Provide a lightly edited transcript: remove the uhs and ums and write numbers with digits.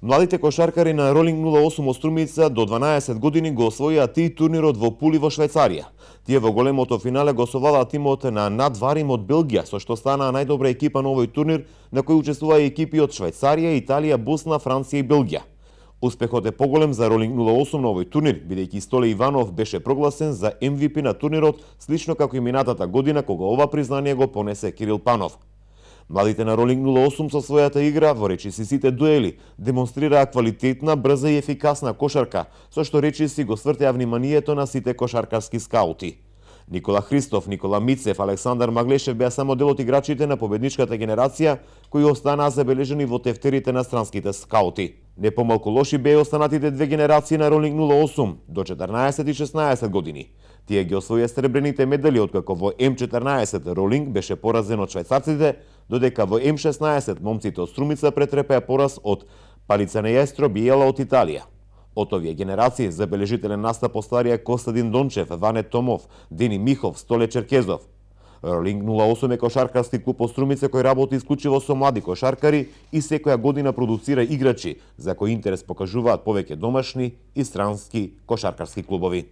Младите кошаркари на Ролинг 08 од Струмица до 12 години го освоија ти турнирот во Пули во Швајцарија. Тие во големото финале го освојаа тимот на Надварим од Белгија, со што станаа најдобра екипа на овој турнир, на кој учествуваа екипи од Швајцарија, Италија, Босна, Франција и Белгија. Успехот е поголем за Ролинг 08 на овој турнир, бидејќи Столе Иванов беше прогласен за MVP на турнирот, слично како и минатата година кога ова признание го понесе Кирил Панов. Младите на Ролинг 08 со својата игра во речиси сите дуели демонстрираа квалитетна, брза и ефикасна кошарка, со што речиси го свртеа вниманието на сите кошаркарски скаути. Никола Христов, Никола Мицев, Александар Маглешев беа само дел од играчите на победничката генерација кои останаа забележени во тефтерите на странските скаути. Не помалку лоши беа останатите две генерации на Ролинг 08 до 14 и 16 години. Тие ги освоија сребрените медали, откако во М14 Ролинг беше поразен од швајцарците, додека во М16 момците од Струмица претрпеа пораз од Палицанејестро Биела од Италија. Од овие генерации забележителен настап остварија Костадин Дончев, Ване Томов, Дени Михов, Столе Черкезов. Ролинг 08 е кошаркарски клуб од Струмица кој работи исклучиво со млади кошаркари и секоја година продуцира играчи за кои интерес покажуваат повеќе домашни и странски кошаркарски клубови.